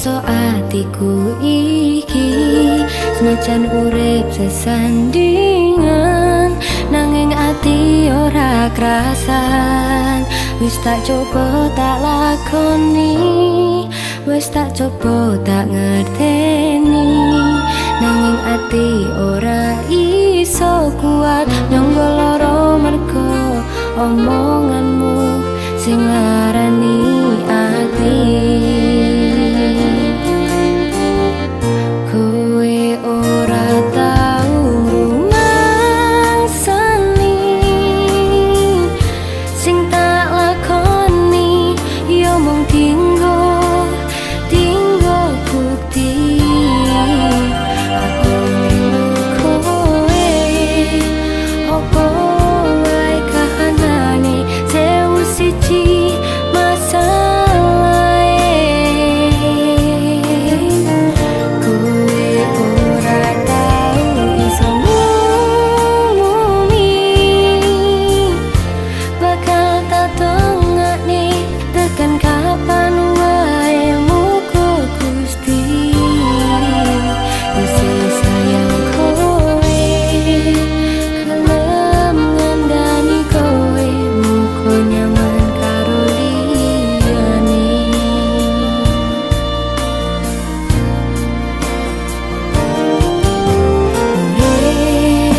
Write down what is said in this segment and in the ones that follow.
Nyiksa atiku iki. Senajan urip sesandingan, nanging ati ora krasan. Wis tak coba tak lakoni, wis tak coba tak ngerteni, nanging ati ora iso kuat nyangga lara mergo omonganmu sing larani ati. Kowe ora tau ngrumangsani sing tak lakoni, ya mung dinggo dinggo bukti. Aku rindu kowe, opo wae kahanane, 1001 masalahe. Kowe ora tau iso ngumumi, bakal tak dongakne tekan kapan wae, muga Gusti isih sayang kowe, gelem ngandani kowe, muga nyaman karo liyane. Urip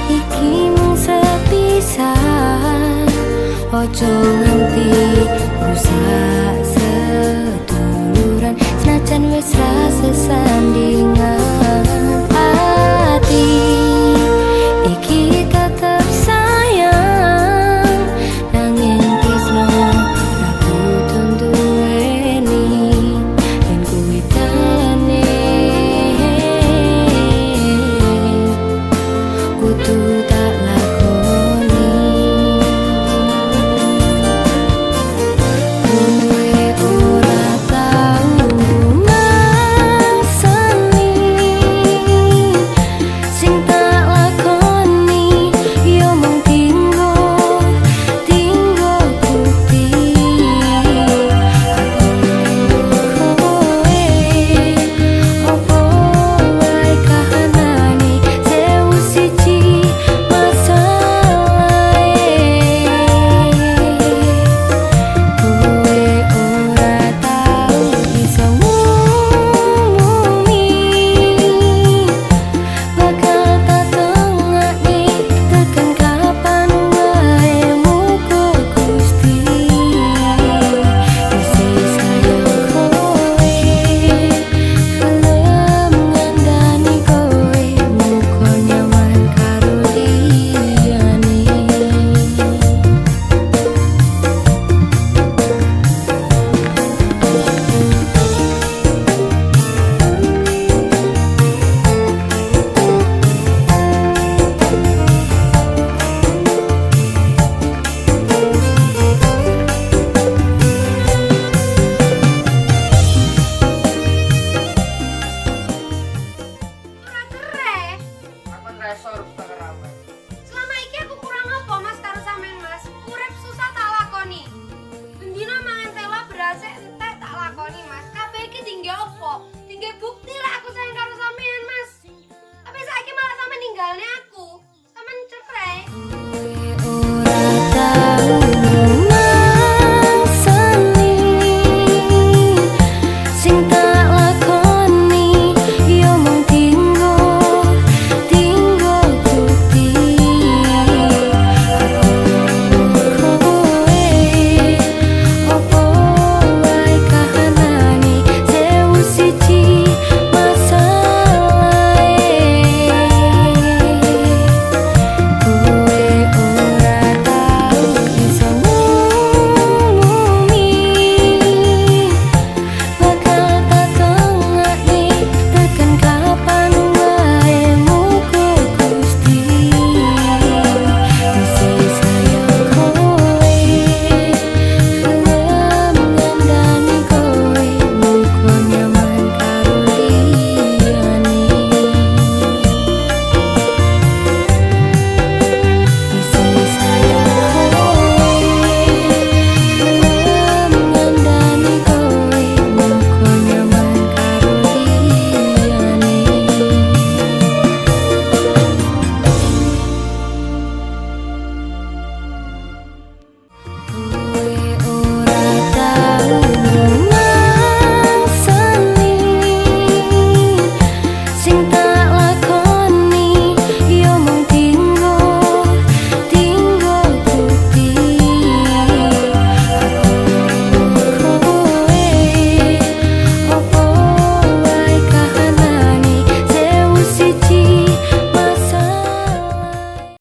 iki mung sepisan, ojo nganti rusak seduluran. Senajan wis ra sesandingan.